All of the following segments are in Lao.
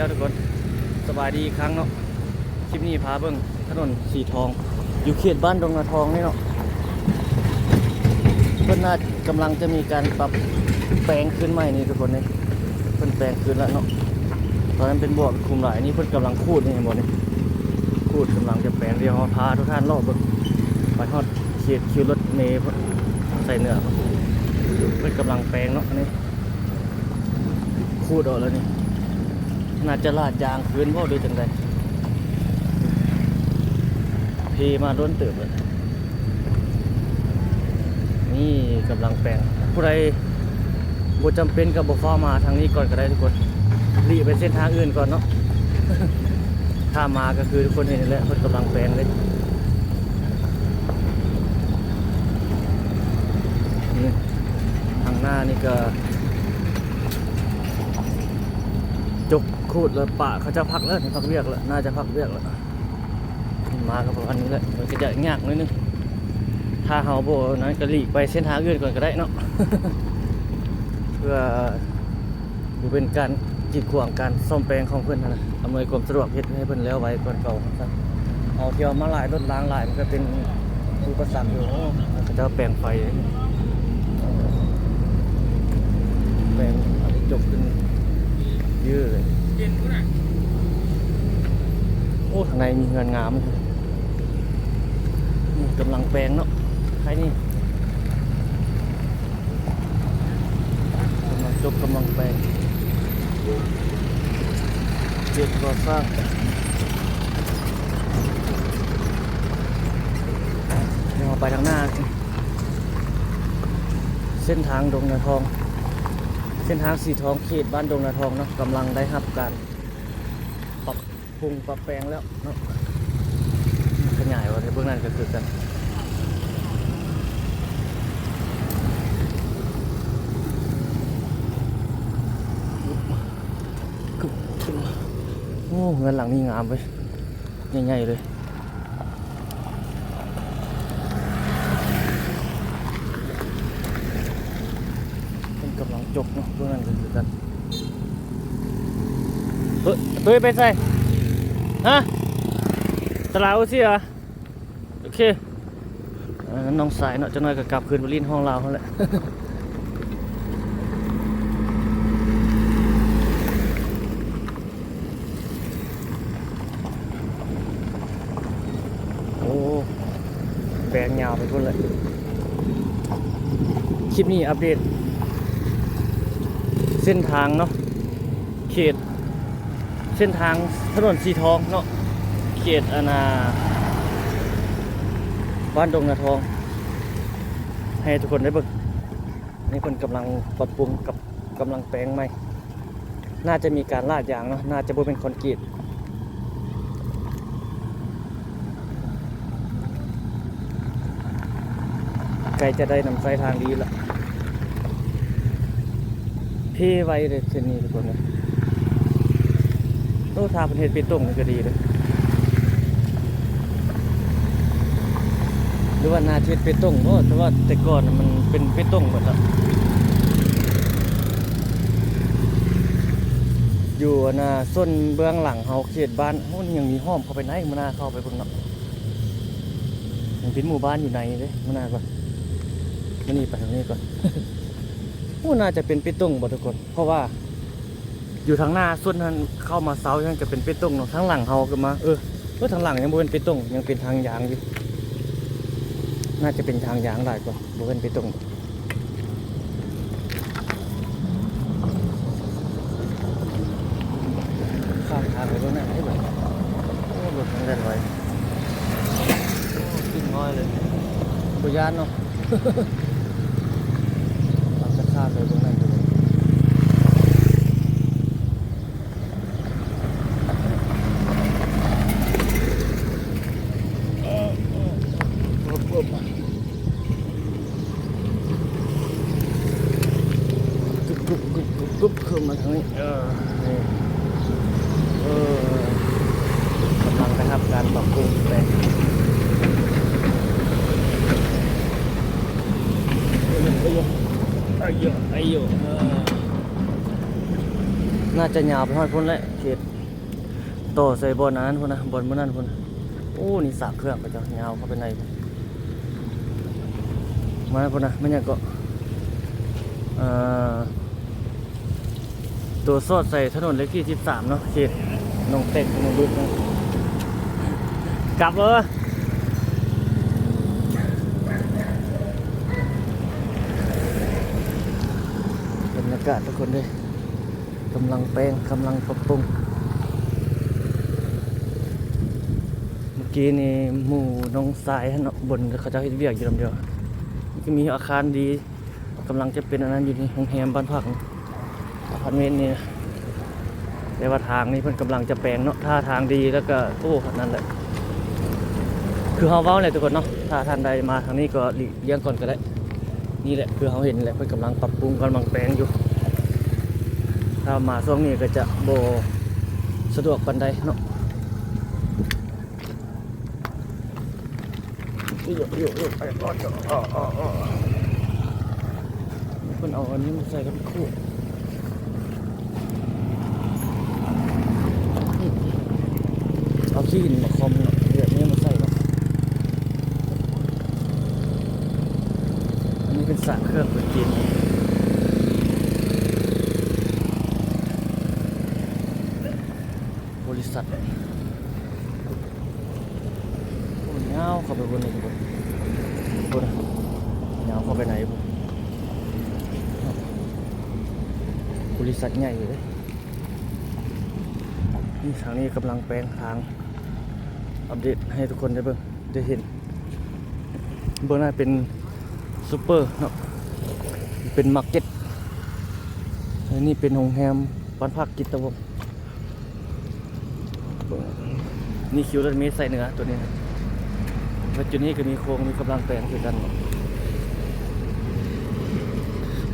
ແລ້ວທຸກຄົນ ສະບາຍດີອີກຄັ້ງເນາະ. ຄລິບນີ້ພາເບິ່ງຖະໜົນສີທອງ ຢູ່ເຂດບ້ານດົງນາທອງນີ້ເນາະ. ເພິ່ນໜ້າກຳລັງຈະມີການປັບແປງຄືນໃໝ່ນີ້ທຸກຄົນນີ້ ເພິ່ນແປງຄືນແລ້ວເນາະ. ຕອນນັ້ນເປັນບໍ່ເປັນຂຸມຫຼາຍ ນີ້ເພິ່ນກຳລັງຂູດນີ້ ເຫັນບໍ່ນີ້ ຂູດກຳລັງຈະແປງ. ດຽວເຮົາພາທຸກທ່ານເລາະເບິ່ງ ໄປຮອດເຂດຄິວລົດເມພຸ້ນ ໃສ່ເໜືອພຸ້ນ ເພິ່ນກຳລັງແປງເນາະ ອັນນີ້ ຂູດອອກແລ້ວນີ້ ໜ້າຈະລາດຢາງຄືນບໍ່ ຫຼືຈັ່ງໃດ. ເພມາດົນເຕີບແລ້ວ ນີ້ກຳລັງແປງ. ຜູ້ໃດບໍ່ຈຳເປັນກໍບໍ່ຟ້າວມາທາງນີ້ກ່ອນກໍໄດ້ທຸກຄົນ ຫຼີກໄປເສັ້ນທາງອື່ນກ່ອນເນາະ. ຖ້າມາກໍຄືທຸກຄົນເຫັນນີ້ແຫຼະ ເພິ່ນກຳລັງແປງເລີຍ. ນີ້ ທາງໜ້ານີ້ກໍຈົກຂູດແລ້ວ ປະເຂົາເຈົ້າພັກແລ້ວ ນີ້ພັກວຽກແລ້ວ ໜ້າຈະພັກວຽກແລ້ວ. ມາກໍປະມານນີ້ແຫຼະ ມັນກໍຈະຍາກໜ້ອຍໜຶ່ງ. ຖ້າເຮົາບໍ່ນັ້ນກໍຫຼີກໄປເສັ້ນທາງອື່ນກ່ອນກໍໄດ້ເນາະ ເພື່ອ ບໍ່ເປັນການກີດຂວາງການສ້ອມແປງຂອງເພິ່ນຫັ້ນນະ ອຳນວຍຄວາມສະດວກ ເຮັດໃຫ້ເພິ່ນແລ້ວໄວກ່ອນເກົ່າ. ເຮົາທ່ຽວມາຫຼາຍ ລົດລາງຫຼາຍ ມັນກໍເປັນອຸປະສັກຢູ່. ໂອ້ ເຂົາເຈົ້າແປງໄຟ ແປງອັນນີ້ຈົກຂຶ້ນເຢີເລີຍ. ໂອ້ ທາງໃນມີເຮືອນງາມ ນີ້ກຳລັງແປງເນາະ ໃຜນີ້ ກຳລັງຈົກ ກຳລັງແປງ ເຂດກໍ່ສ້າງ. ດຽວເຮົາໄປທາງໜ້າ ເສັ້ນທາງດົງນາທອງ ເສັ້ນທາງສີທອງ ເຂດບ້ານດົງນາທອງເນາະ ກຳລັງໄດ້ຮັບການປັບປຸງປັບແປງແລ້ວເນາະ ຂະຫຍາຍວ່າເບິ່ງນັ້ນກໍຄືກັນ. ໂອ້ ເຮືອນຫຼັງນີ້ງາມເວີຍ ໃຫຍ່ໆເລີຍ. ເພິ່ນກຳລັງຈົກເນາະ ເບິ່ງນັ້ນກໍຄືກັນ. ເອີ ຕຸ້ຍໄປໃສ? ຮະ? ຕະຫຼາດໂອຊີຫວາ? ໂອເຄ ເອີ ນ້ອງຊາຍເນາະ ຈັກໜ້ອຍກໍກັບຄືນໄປຫຼິ້ນຫ້ອງລາວຫັ້ນແຫຼະ. ໂອ້ ແປງຍາວໄປພຸ້ນເລີຍ. ຄລິບນີ້ອັບເດດເສັ້ນທາງເນາະ ເຂດ ເສັ້ນທາງຖະໜົນສີທອງເນາະ ເຂດອັນນ່າ ບ້ານດົງນາທອງ ໃຫ້ທຸກຄົນໄດ້ເບິ່ງ. ນີ້ເພິ່ນກຳລັງປັບປຸງກັບ ກຳລັງແປງໃໝ່ ໜ້າຈະມີການລາດຢາງເນາະ ໜ້າຈະບໍ່ແມ່ນຄອນກຣີດ. ໃກ້ຈະໄດ້ນຳໃຊ້ທາງດີລະ ເພໄວເດ້ເສັ້ນນີ້ທຸກຄົນເອີຍ. ໂອ້ ຖ້າເພິ່ນເຮັດເບຕົງນີ້ກໍດີເດ້ ຫຼືວ່າໜ້າຈະເຮັດເບຕົງເນາະ ແຕ່ວ່າແຕ່ກ່ອນມັນເປັນເບຕົງໝົດລະ. ຢູ່ອັນນ່າ ສ່ວນເບື້ອງຫຼັງເຮົາ ເຂດບ້ານ ໂອ້ ຍັງມີຫ້ອມເຂົ້າໄປໃນ ມື້ໜ້າເຂົ້າໄປເບິ່ງເນາະ. ຍັງເປັນໝູ່ບ້ານຢູ່ໃນເດ້ ມື້ໜ້າກ່ອນ ມື້ນີ້ໄປທາງນີ້ກ່ອນ. ໂອ້ ໜ້າຈະເປັນເປຕົງບໍ່ທຸກຄົນ ເພາະວ່າຢູ່ທາງໜ້າສຸດຫັ້ນ ເຂົ້າມາເຊົາຫັ້ນກໍເປັນເປຕົງເນາະ ທາງຫຼັງເຮົາກໍມາ ເອີ ເອີ ທາງຫຼັງຍັງບໍ່ເປັນເປຕົງ ຍັງເປັນທາງຢາງຢູ່. ໜ້າຈະເປັນທາງຢາງຫຼາຍກວ່າ ບໍ່ແມ່ນເປຕົງ. ຂ້າມທາງໄປເບິ່ງນັ້ນໄດ້ບໍ່? ໂອ້ ລົດມັນແລ່ນໄວ ໂອ້ ຂຶ້ນງອຍເລີຍ ບໍ່ຢ້ານເນາະ. ເຮົາຈະຂ້າມໄປເບິ່ງນັ້ນເບິ່ງນີ້. ກຶບ ກຶບ ກຶບ ກຶບ ຂຶ້ນມາທາງນີ້ ເອີ ນີ້ ເອີ ກຳລັງໄດ້ຮັບການປັບປຸງແປງ ໄອ້ໂຍ ໄອ້ໂຍ ເອີ. ໜ້າຈະຍາວໄປຮອດພຸ້ນແຫຼະ ເຂດຕໍ່ໃສ່ບ່ອນອັນນັ້ນພຸ້ນນະ ບ່ອນມື້ນັ້ນພຸ້ນ. ໂອ້ ນີ້ສາກເຄື່ອງເຂົາເຈົ້າຍາວເຂົ້າໄປໃນພຸ້ນ ມາພຸ້ນນະ ແມ່ນຫຍັງເກາະ ເອີ ຕົວສອດໃສ່ຖະໜົນເລກທີສິບສາມເນາະ ເຂດໜອງແຕັກ ໜອງບຶກນະ. ກັບເອີ ບັນຍາກາດທຸກຄົນເດ້ ກຳລັງແປງ ກຳລັງປັບປຸງ. ເມື່ອກີ້ນີ້ໝູ່ນ້ອງຊາຍຫັ້ນເນາະ ບົນເຂົາເຈົ້າເຮັດວຽກຢູ່ນຳດຽວ ມັນຈະມີອາຄານດີ ກຳລັງຈະເປັນອັນນັ້ນຢູ່ນີ້ ໂຮງແຮມບ້ານພັກ ອາພາດເມັນນີ້. ແຕ່ວ່າທາງນີ້ເພິ່ນກຳລັງຈະແປງເນາະ ທ່າທາງດີ ແລ້ວກໍ ໂອ້ ນັ້ນແຫຼະ ຄືເຮົາເວົ້າແຫຼະທຸກຄົນເນາະ ຖ້າທ່ານໃດມາທາງນີ້ກໍຫຼີກລ່ຽງກ່ອນກໍໄດ້. ນີ້ແຫຼະ ຄືເຮົາເຫັນແຫຼະ ເພິ່ນກຳລັງປັບປຸງ ກຳລັງແປງຢູ່. ຖ້າມາຊ່ວງນີ້ກໍຈະບໍ່ສະດວກປານໃດເນາະ. ເພິ່ນເອົາອັນນີ້ມາໃສ່ກັບຂູດ ເອົາຂີ້ຫີນມາຄ່ອມເນາະ ແບບນີ້ມາໃສ່ເນາະ. ອັນນີ້ເປັນສາກເຄື່ອງເພິ່ນກິນ ບໍລິສັດ. ໂອ້ ຍາວເຂົ້າໄປພຸ້ນນີ້ທຸກຄົນ ພຸ້ນນະ ຍາວເຂົ້າໄປໃນພຸ້ນ ບໍລິສັດໃຫຍ່ເລີຍ. ນີ້ທາງນີ້ກຳລັງແປງທາງ ອັບເດດໃຫ້ທຸກຄົນໄດ້ເບິ່ງໄດ້ເຫັນ. ເບື້ອງໜ້າເປັນຊຸບເປີເນາະ ເປັນມາເກັດ ອັນນີ້ເປັນໂຮງແຮມບ້ານພັກກິດຕະວົງ. ນີ້ຄິວລົດເມສາຍເໜືອຕົວນີ້ນະ ແລ້ວຈຸດນີ້ກໍມີໂຄງ ມີກຳລັງແປງຄືກັນ.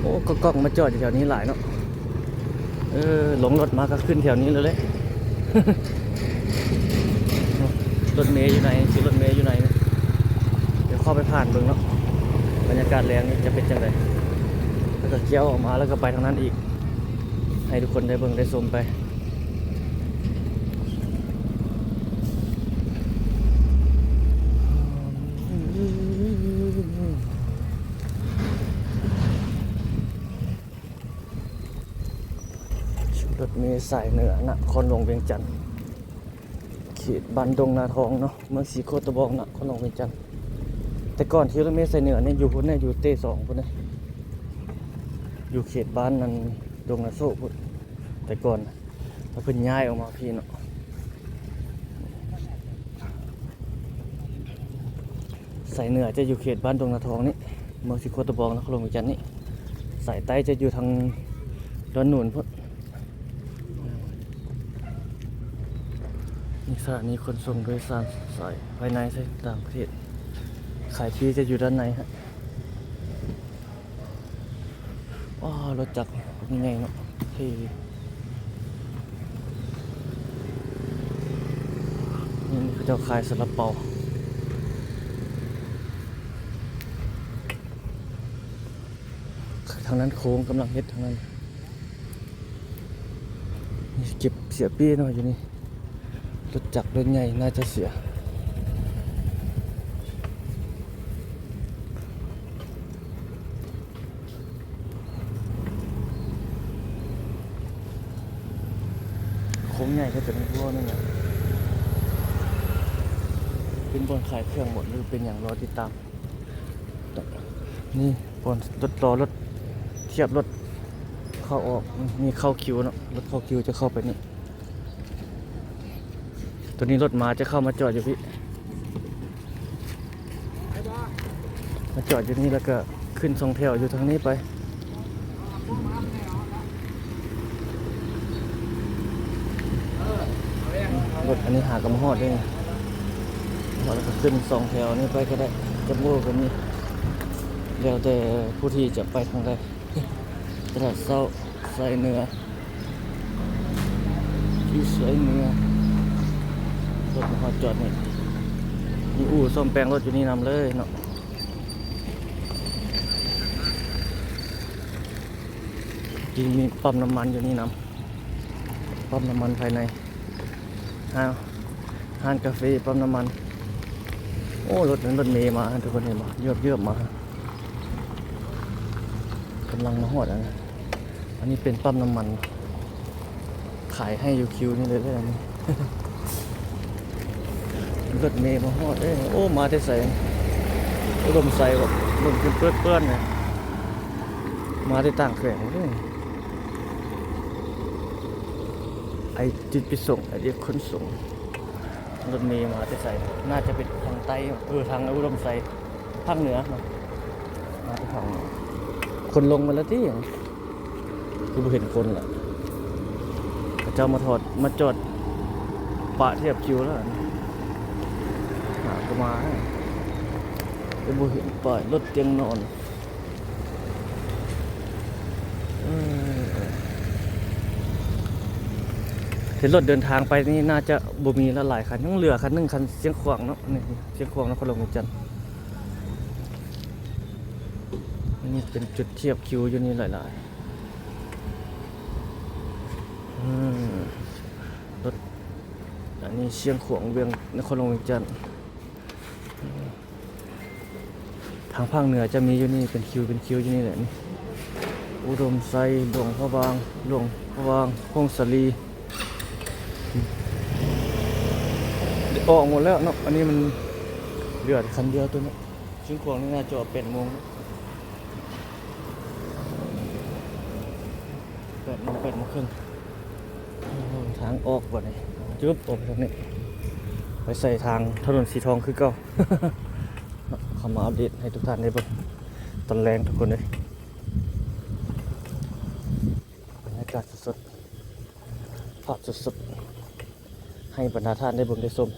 ໂອ້ ກໍກ້ອງມາຈອດຢູ່ແຖວນີ້ຫຼາຍເນາະ. ເອີ ລົງລົດມາກໍຂຶ້ນແຖວນີ້ເລີຍແຫຼະ ລົດເມຢູ່ໃນ ຄືລົດເມຢູ່ໃນ. ດຽວເຂົ້າໄປຜ່ານເບິ່ງເນາະ ບັນຍາກາດແລງນີ້ຈະເປັນຈັ່ງໃດ. ແລ້ວກໍລ້ຽວອອກມາ ແລ້ວກໍໄປທາງນັ້ນອີກ ໃຫ້ທຸກຄົນໄດ້ເບິ່ງໄດ້ຊົມໄປ. ລົດເມສາຍເໜືອນະຄອນຫຼວງວຽງຈັນ ເຂດບ້ານດົງນາທອງເນາະ ເມືອງສີໂຄດຕະບອງ ນະຄອນຫຼວງວຽງຈັນ. ແຕ່ກ່ອນທີ່ລົດເມສາຍເໜືອນີ້ຢູ່ພຸ້ນນະ ຢູ່ເຕສອງພຸ້ນນະ ຢູ່ເຂດບ້ານນັ້ນ ດົງນາໂຊກພຸ້ນ ແຕ່ກ່ອນ ແລ້ວເພິ່ນຍ້າຍອອກມາພີ້ເນາະ. ສາຍເໜືອຈະຢູ່ເຂດບ້ານດົງນາທອງນີ້ ເມືອງສີໂຄດຕະບອງ ນະຄອນຫຼວງວຽງຈັນນີ້. ສາຍໃຕ້ຈະຢູ່ທາງດອນໜູນພຸ້ນ. ມີສະຖານີຂົນສົ່ງໂດຍສານສາຍພາຍໃນໃສ່ຕ່າງປະເທດ. ຂາຍທີ່ຈະຢູ່ດ້ານໃນຮະ. ວ້າວ ລົດຈັກໃຫຍ່ເນາະ ເທ່. ນີ້ເຂົາເຈົ້າຂາຍຊາລາເປົາ. ທາງນັ້ນໂຄ້ງກຳລັງເຮັດທາງນັ້ນ. ນີ້ເກັບເສຍປີ້ເນາະຢູ່ນີ້. ລົດຈັກລົດໃຫຍ່ໜ້າຈະເສຍ. ໂຄ້ງໃຫຍ່ແທ້ ຕົວນີ້ບໍ່ແມ່ນຫຍັງ ເປັນບ່ອນຂາຍເຄື່ອງບໍ່ ຫຼືເປັນຫຍັງ ລໍຕິດຕາມ. ນີ້ບ່ອນລົດ ລໍລົດ ທຽບລົດເຂົ້າອອກ. ນີ້ເຂົ້າຄິວເນາະ ລົດເຂົ້າຄິວຈະເຂົ້າໄປນີ້. ຕົວນີ້ລົດມາຈະເຂົ້າມາຈອດຢູ່ພີ້ ມາຈອດຢູ່ນີ້ ແລ້ວກໍຂຶ້ນສອງແຖວຢູ່ທາງນີ້ໄປ. ລົດອັນນີ້ຫາກໍມາຮອດເດ້. ຮອດແລ້ວກໍຂຶ້ນສອງແຖວນີ້ໄປກໍໄດ້ ຈັມໂບ້ກໍມີ ແລ້ວແຕ່ຜູ້ທີ່ຈະໄປທາງໃດ. ຕະຫຼາດເຊົ້າສາຍເໜືອ ຢູ່ສາຍເໜືອ. ລົດມາຮອດຈອດນີ້ ມີອູ່ສ້ອມແປງລົດຢູ່ນີ້ນຳເລີຍເນາະ. ທີ່ມີປ້ຳນ້ຳມັນຢູ່ນີ້ນຳ. ປ້ຳນ້ຳມັນພາຍໃນ ຮ້ານ ຮ້ານກາເຟ ປ້ຳນ້ຳມັນ. ໂອ້ ລົດ ລົດເມມາ ທຸກຄົນເຫັນບໍ່? ເຍືອບໆມາ ກຳລັງມາຮອດແລ້ວນະ. ອັນນີ້ເປັນປ້ຳນ້ຳມັນ ຂາຍໃຫ້ຢູ່ຄິວນີ້ເລີຍເດີ ອັນນີ້. ລົດເມມາຮອດເດ້. ໂອ້ ມາແຕ່ໃສ? ອຸດົມໄຊບໍ? ເບິ່ງເປື້ອນໆ ເລີຍ ມາແຕ່ຕ່າງແຂວງເດ້. ໄອຈິດໄປສົ່ງ ໄອເອັກຂົນສົ່ງ. ລົດເມມາແຕ່ໃສ? ໜ້າຈະເປັນທາງໃຕ້ ເອີ ທາງອຸດົມໄຊ ພາກເໜືອເນາະ. ມາແຕ່ທາງ ຄົນລົງມາແລ້ວຕິ? ຄືບໍ່ເຫັນຄົນລະ? ເຂົາເຈົ້າມາຖອດ ມາຈອດປະທຽບຄິວແລ້ວ. ຫາກໍມາ ແຕ່ບໍ່ເຫັນປ້າຍລົດຕຽງນອນ. ເອີ ເຫັນລົດເດີນທາງໄປນີ້ໜ້າຈະບໍ່ມີລະຫຼາຍຄັນ ຍັງເຫຼືອຄັນໜຶ່ງ ຄັນຊຽງຂວາງເນາະ. ນີ້ຊຽງຂວາງ ນະຄອນຫຼວງວຽງຈັນ. ອັນນີ້ເປັນຈຸດທຽບຄິວຢູ່ນີ້ຫຼາຍໆ ເອີ ລົດ ອັນນີ້ຊຽງຂວາງ ວຽງ ນະຄອນຫຼວງວຽງຈັນ. ທາງພາກເໜືອຈະມີຢູ່ນີ້ ເປັນຄິວເປັນຄິວຢູ່ນີ້ແຫຼະ ນີ້ ອຸດົມໄຊ ຫຼວງພະບາງ ຫຼວງພະບາງ ຜົ້ງສາລີ ອອກໝົດແລ້ວເນາະ. ອັນນີ້ມັນເຫຼືອແຕ່ຄັນດຽວໂຕນີ້. ຊຽງຂວາງນີ້ໜ້າຈະອອກແປດໂມງ ແປດໂມງ ແປດໂມງເຄິ່ງ. ໂອ້ ທາງອອກບັດນີ້ ຈຶບ ອອກໄປທາງນີ້ ໄປໃສ່ທາງຖະໜົນສີທອງຄືເກົ່າ. ເຂົ້າມາອັບເດດໃຫ້ທຸກທ່ານໄດ້ເບິ່ງຕອນແລງ ທຸກຄົນເອີຍ. ບັນຍາກາດສົດໆ ພາບສົດໆ ໃຫ້ບັນດາທ່ານໄດ້ເບິ່ງໄດ້ຊົມ.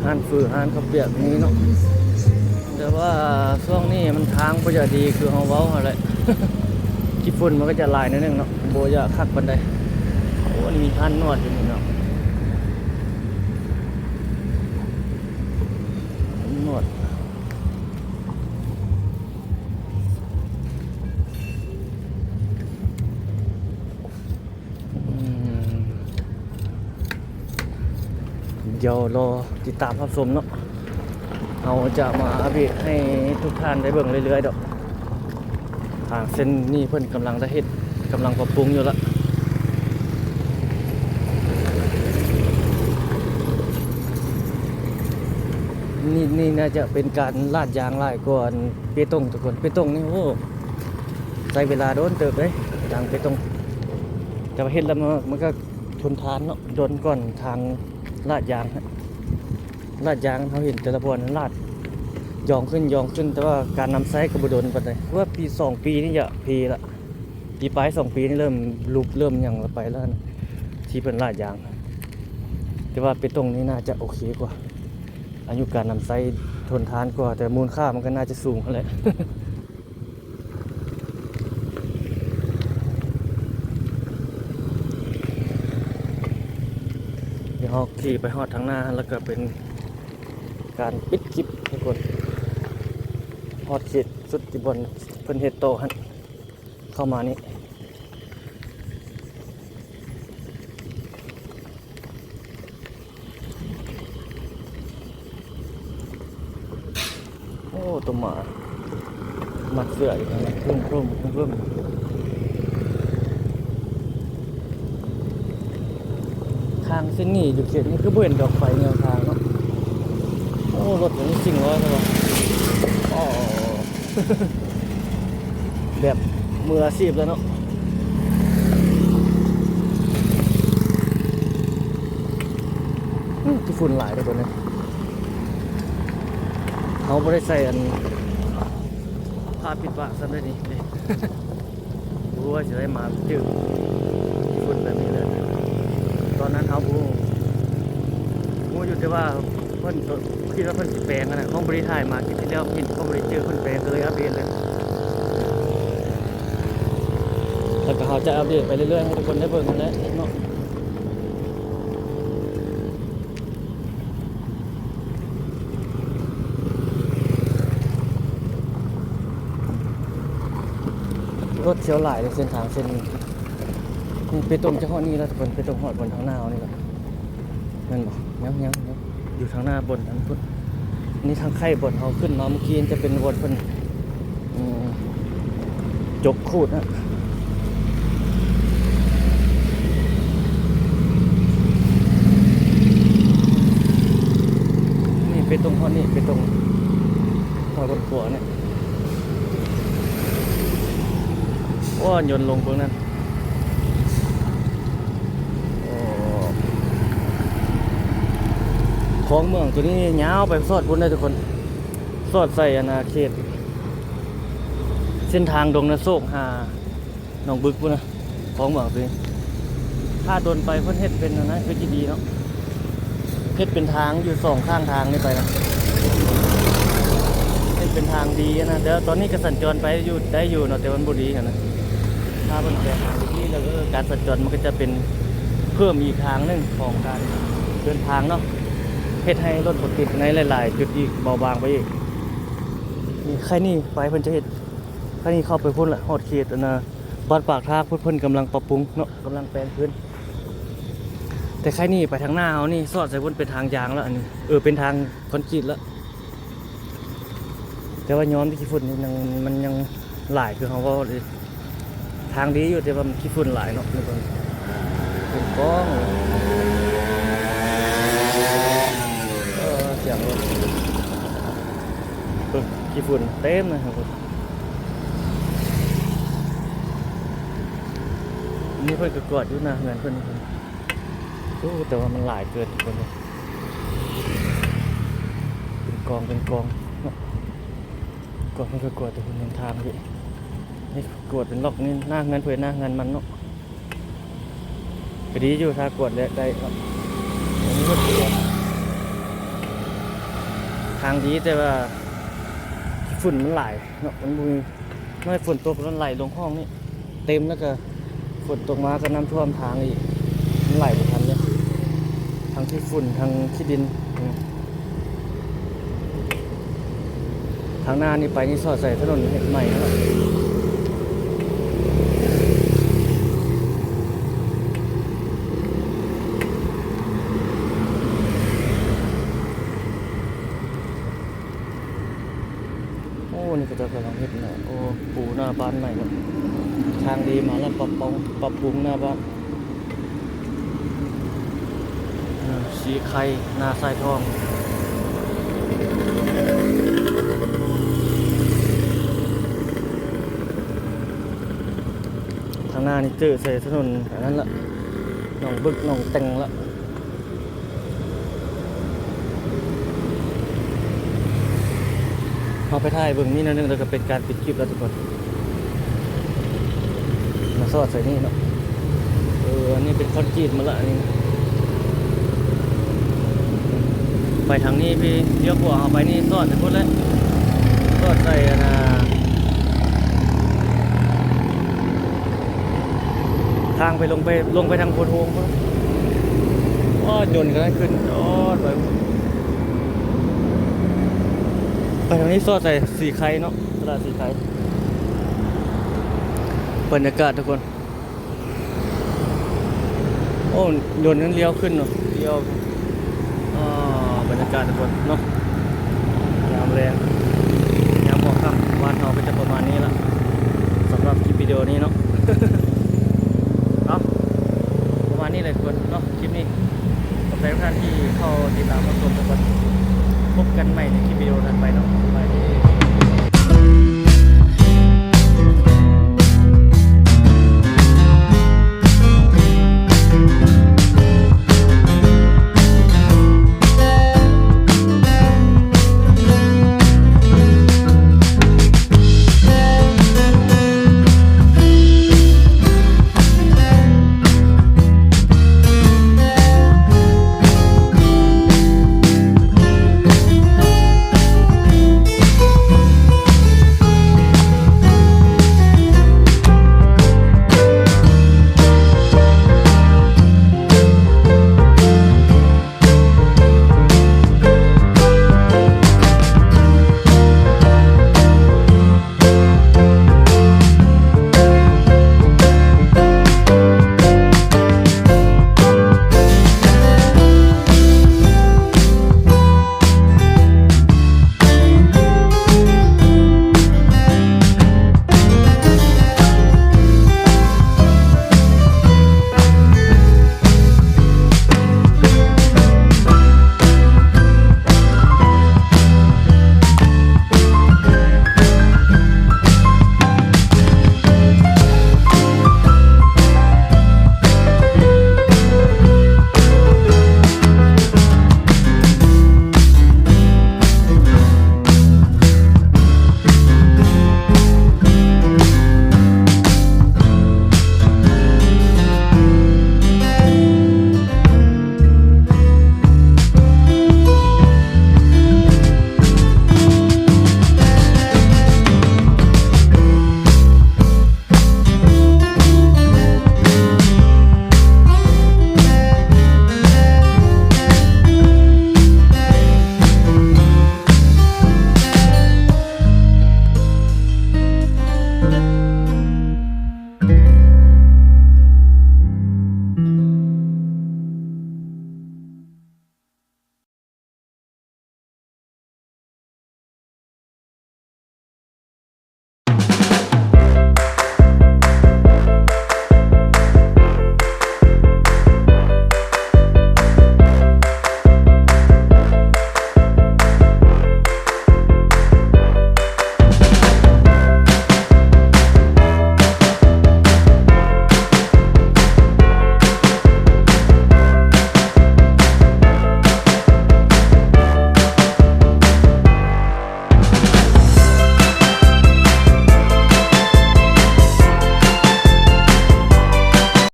ຮ້ານຟືຮ້ານເຂົ້າປຽກມີເນາະ ແຕ່ວ່າຊ່ວງນີ້ມັນທາງບໍ່ຢາກດີຄືເຮົາເວົ້າຫັ້ນແຫຼະ ຂີ້ຝຸ່ນມັນກໍຈະຫຼາຍໜ້ອຍໜຶ່ງເນາະ ບໍ່ຢາກຄັກປານໃດ. ໂອ້ ອັນນີ້ມີຮ້ານນວດຢູ່ນີ້ເນາະ ນວດ. ອືມ ດຽວລໍຕິດຕາມຮັບຊົມເນາະ ເຮົາຈະມາອັບເດດໃຫ້ທຸກທ່ານໄດ້ເບິ່ງເລື້ອຍໆດອກ. ທາງເສັ້ນນີ້ເພິ່ນກຳລັງຈະເຮັດ ກຳລັງປັບປຸງຢູ່ລະ. ນີ້ ນີ້ໜ້າຈະເປັນການລາດຢາງຫຼາຍກວ່າອັນເປຕົງ ທຸກຄົນ. ເປຕົງນີ້ ໂອ້ ໃຊ້ເວລາດົນເຕີບເດ້ ຢາງເປຕົງ ແຕ່ວ່າເຮັດແລ້ວມັນ ມັນກໍທົນທານເນາະ ດົນກ່ອນທາງລາດຢາງ. ລາດຢາງເຮົາເຫັນແຕ່ລະບ່ອນລາດຢອງຂຶ້ນ ຢອງຂຶ້ນ ແຕ່ວ່າການນຳໃຊ້ກໍບໍ່ດົນປານໃດ ວ່າປີສອງປີນີ້ຈະເພລະ ປີປາຍສອງປີນີ້ເລີ່ມຫຼຸບເລີ່ມຫຍັງລະໄປລະ ທີ່ເພິ່ນລາດຢາງ. ແຕ່ວ່າເປຕົງນີ້ໜ້າຈະໂອເຄກວ່າ ອາຍຸການນຳໃຊ້ທົນທານກວ່າ ແຕ່ມູນຄ່າມັນກໍໜ້າຈະສູງຫັ້ນແຫຼະ. ດຽວເຮົາຂີ່ໄປຮອດທາງໜ້າ ແລ້ວກໍເປັນການປິດຄລິບ ທຸກຄົນ ຮອດເຂດສຸດທີ່ບ່ອນເພິ່ນເຮັດຕໍ່ຫັ້ນ ເຂົ້າມານີ້. ໂອ້ ຕົວໝາມັດເສື້ອຢູ່ຫັ້ນນະ ໂຄຣມໆ. ທາງເສັ້ນນີ້ຢູ່ເຂດນີ້ຄືບໍ່ເຫັນດອກໄຟແນວທາງເນາະ. ໂອ້ ລົດມັນຊິ່ງລອຍແທ້ວ່າ ອໍ ແບບມືອາຊີບແລ້ວເນາະ. ອືມ ຂີ້ຝຸ່ນຫຼາຍເດ້ ເບິ່ງເດ້ ເຮົາບໍ່ໄດ້ໃສ່ອັນ ຜ້າປິດປາກຊ້ຳເດ້ນີ້ ບໍ່ຮູ້ວ່າຊິໄດ້ມາຈື່. ຄົນແບບນີ້ແຫຼະ. ຕອນນັ້ນເຮົາບໍ່ຮູ້ ຮູ້ຢູ່ແຕ່ວ່າເພິ່ນ ຄິດວ່າເພິ່ນຊິແປງຫັ້ນນະ. ເຮົາບໍ່ໄດ້ຖ່າຍມາ ຄລິບທີ່ແລ້ວເຫັນ ເຮົາບໍ່ໄດ້ເຈີເພິ່ນແປງ ກໍເລີຍອັບເດດເລີຍ. ແລ້ວກໍເຮົາຈະອັບເດດໄປເລື້ອຍໆ ໃຫ້ທຸກຄົນໄດ້ເບິ່ງຫັ້ນແຫຼະເນາະ. ລົດທຽວຫຼາຍເດ້ ເສັ້ນທາງເສັ້ນນີ້. ນີ້ໄປຕົງຈາກຮອດນີ້ແລ້ວ ທຸກຄົນ ໄປຕົງຮອດບ່ອນທາງໜ້າເຮົານີ້ແຫຼະ ແມ່ນບໍ່? ຍັງ ຍັງ ຍັງ ຢູ່ທາງໜ້າບ່ອນນັ້ນພຸ້ນ. ນີ້ທາງໄຄບ່ອນເຮົາຂຶ້ນມາເມື່ອກີ້ ຈະເປັນບ່ອນເພິ່ນ ອືມ ຈົກຂູດນະ. ນີ້ໄປຕົງຮອດນີ້ ໄປຕົງຮອດບ່ອນຂວານີ້. ໂອ້ ຍົນລົງເບິ່ງນັ້ນ. ໂອ້ ຂອງເມືອງໂຕນີ້ຍາວໄປສອດພຸ້ນເດ້ທຸກຄົນ ສອດໃສ່ອານາເຂດ ເສັ້ນທາງດົງນາໂຊກຫາໜອງບຶກພຸ້ນນະ ຂອງເມືອງໂຕນີ້. ຖ້າດົນໄປເພິ່ນເຮັດເປັນອັນນັ້ນຄືຊິດີເນາະ ເຮັດເປັນທາງຢູ່ສອງຂ້າງທາງນີ້ໄປນະ ເຮັດເປັນທາງດີນະ. ແຕ່ວ່າຕອນນີ້ກໍສັນຈອນໄປຢູ່ ໄດ້ຢູ່ເນາະ ແຕ່ມັນບໍ່ດີຫັ້ນນະ. ຖ້າເພິ່ນແປງທາງດີໆ ແລ້ວ ເອີ ການສັນຈອນມັນກໍຈະເປັນເພີ່ມອີກທາງໜຶ່ງຂອງການເດີນທາງເນາະ ເຮັດໃຫ້ລົດບໍ່ຕິດໃນຫຼາຍໆຈຸດອີກ ເບົາບາງໄປອີກ. ນີ້ ໄຄນີ້ໄປເພິ່ນຈະເຮັດ ໄຄນີ້ເຂົ້າໄປພຸ້ນລະ ຮອດເຂດອັນນະ ບ້ານປາກທາກພຸ້ນ ເພິ່ນກຳລັງປັບປຸງເນາະ ກຳລັງແປງຄືນ. ແຕ່ໄຄນີ້ໄປທາງໜ້າເຮົານີ້ ສອດໃສ່ພຸ້ນເປັນທາງຢາງລະ ອັນນີ້ ເອີ ເປັນທາງຄອນກຣີດລະ. ແຕ່ວ່າຍ້ອນທີ່ຂີ້ຝຸ່ນນີ້ຍັງ ມັນຍັງຫຼາຍ ຄືເຮົາເວົ້າເລີຍ ທາງດີຢູ່ ແຕ່ວ່າມັນຂີ້ຝຸ່ນຫຼາຍເນາະ. ນີ້ເບິ່ງ ເປັນກ້ອງເລີຍ ເອີ ສຽງລົດ ເບິ່ງ ຂີ້ຝຸ່ນເຕັມເລີຍ. ນີ້ເພິ່ນກໍກວດຢູ່ໜ້າເຮືອນເພິ່ນ. ໂອ້ ແຕ່ວ່າມັນຫຼາຍເກີນທຸກຄົນເອີຍ ເປັນກອງເປັນກອງເນາະ. ກວດ ເພິ່ນກໍກວດແຕ່ເພິ່ນເຫັນທາງຢູ່ ນີ້ກວດເປັນລັອກນີ້ ໜ້າເຮືອນເພິ່ນ ໜ້າເຮືອນມັນເນາະ. ກໍດີຢູ່ ຖ້າກວດໄດ້ ໄດ້ເນາະ. ອັນນີ້ເພິ່ນກວດທາງດີ ແຕ່ວ່າຝຸ່ນມັນຫຼາຍເນາະ ມັນບໍ່ມີ ນ້ອຍຝົນຕົກແລ້ວໄຫຼລົງຮ່ອງນີ້ເຕັມ ແລ້ວກໍຝົນຕົກມາກໍນ້ຳຖ້ວມທາງອີກ ມັນໄຫຼບໍ່ທັນເລີຍ ທັງຂີ້ຝຸ່ນ ທັງຂີ້ດິນ. ທາງໜ້ານີ້ໄປນີ້ສອດໃສ່ຖະໜົນເຮັດໃໝ່ຫັ້ນແຫຼະ. ໂອ້ ນີ້ເຂົາເຈົ້າກຳລັງເຮັດແນວ ໂອ້ ປູໜ້າບ້ານໃໝ່ເນາະ ທາງດີມາແລ້ວ ປັບປຸງ ປັບປຸງໜ້າບ້ານ ເອີ ສີໄຄ ນາຊາຍທອງ. ທາງໜ້ານີ້ເຈີໃສ່ຖະໜົນອັນນັ້ນລະ ໜອງບຶກ ໜອງແຕ່ງລະ. ເຮົາໄປຖ່າຍເບິ່ງນີ້ໜ້ອຍໜຶ່ງ ແລ້ວກໍເປັນການປິດຄລິບແລ້ວທຸກຄົນ ມາສອດໃສ່ນີ້ເນາະ. ເອີ ອັນນີ້ເປັນຄອນກຣີດໝົດລະ ອັນນີ້ ໄປທາງນີ້ພີ່ ລ້ຽວຂວາເຮົາໄປນີ້ ສອດໃສ່ພຸ້ນແຫຼະ ສອດໃສ່ອັນນ່າ ທາງໄປລົງໄປ ລົງໄປທາງໂພນໂຮງພຸ້ນ. ໂອ້ ຍົນກໍໄດ້ຂຶ້ນ ໂອ້ ໄປ ໄປທາງນີ້ ສອດໃສ່ສີໄຄເນາະ ຕະຫຼາດສີໄຄ. ບັນຍາກາດທຸກຄົນ ໂອ້ ຍົນນັ້ນລ້ຽວຂຶ້ນເນາະ ລ້ຽວ ອ່າ ບັນຍາກາດທຸກຄົນເນາະ ຍາມແລງ ຍາມຫົວຄ່ຳ ບ້ານເຮົາກໍຈະປະມານນີ້ລະ ສຳລັບຄລິບວິດີໂອນີ້ເນາະ. ເອົາ ປະມານນີ້ແຫຼະທຸກຄົນເນາະ ຄລິບນີ້. ຂອບໃຈທຸກທ່ານທີ່ເຂົ້າຕິດຕາມຮັບຊົມທຸກຄົນ ພົບກັນໃໝ່ໃນຄລິບວິດີໂອຖັດໄປເນາະ ສະບາຍດີ.